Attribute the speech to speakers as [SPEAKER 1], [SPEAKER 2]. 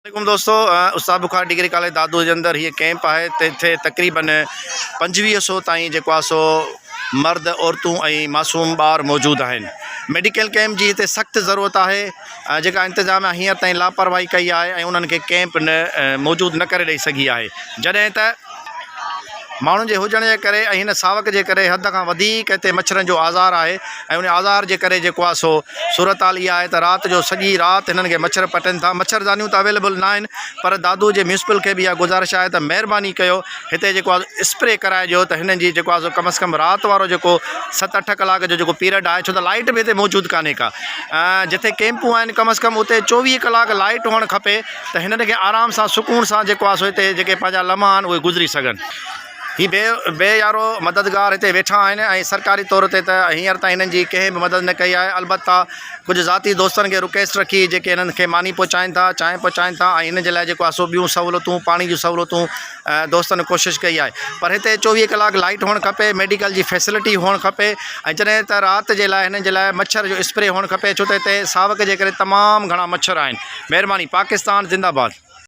[SPEAKER 1] عليڪم دوستو استاد بخاري ڊگري ڪاليج دادو جي اندر هيء ڪئمپ آهي تنهن تقريبن 25 سو تائين جيڪو آهي سو مرد عورتون ۽ معصوم ٻار موجود آهن ميڊيڪل ڪئمپ جي هتي سخت ضرورت آهي جيڪا انتظاميا هينئر تائين لاپرواهي ڪئي آهي ۽ انهن کي ڪئمپ نه موجود نه ڪري ڏئي سگهي آهي جڏهن ته ماڻهن جي هجڻ جي ڪري ۽ هن ساوڪ جي ڪري حد کان وڌيڪ هتي مڇرن جو آزار آهي ۽ ان آزار جي ڪري جيڪو آهي سو صورتحال اها آهي ته رات جو سڄي رات هنن کي مڇر پٽن ٿا مڇردانيون ته اويليبل نه آهن پر دادو جي ميونسپل کي به اها گذارش آهي ته مهرباني ڪيو هتي جيڪو آهي اسپري ڪرائي ڏيو ته هنن جي جيڪو آهي سو ڪم از ڪم رات وارو جيڪو ست اٺ ڪلاڪ جو جيڪو پيريڊ آهي ڇو ته لائٽ به هتي موجود ڪانهي ڪا جتي ڪيمپون آهن ڪم از ڪم اتي 24 ڪلاڪ لائٽ هئڻ کپي ته هنن کي آرام سان سڪون سان جيڪو آهي سو هتي جيڪي پنهنجا لمحا آهن اهي گذري سگهن. هي بي بي يارو مددگار هتي ويٺا آهن ۽ سرڪاري طور تي ته هينئر تائين هنن جي ڪنهن به مدد نه ڪئي آهي البته ڪجهه ذاتي دوستن کي رڪويسٽ رکي جيڪي هنن کي ماني پهچائين ٿا چانهه پهچائين ٿا ۽ هنن جي لاء جيڪو آهي سو ٻيون سهولتون پاڻي جون سهولتون دوستن ڪوشش ڪئي آهي پر هتي 24 ڪلاڪ لائٽ هئڻ کپي ميڊيڪل جي فيسلٽي هئڻ کپي ۽ جڏهن ته رات جي لاء هنن جي لاء مڇر جو اسپري هئڻ کپي ڇو ته هتي ساوڪ جي ڪري تمام گهڻا مڇر آهن مهرباني پاڪستان زنده باد.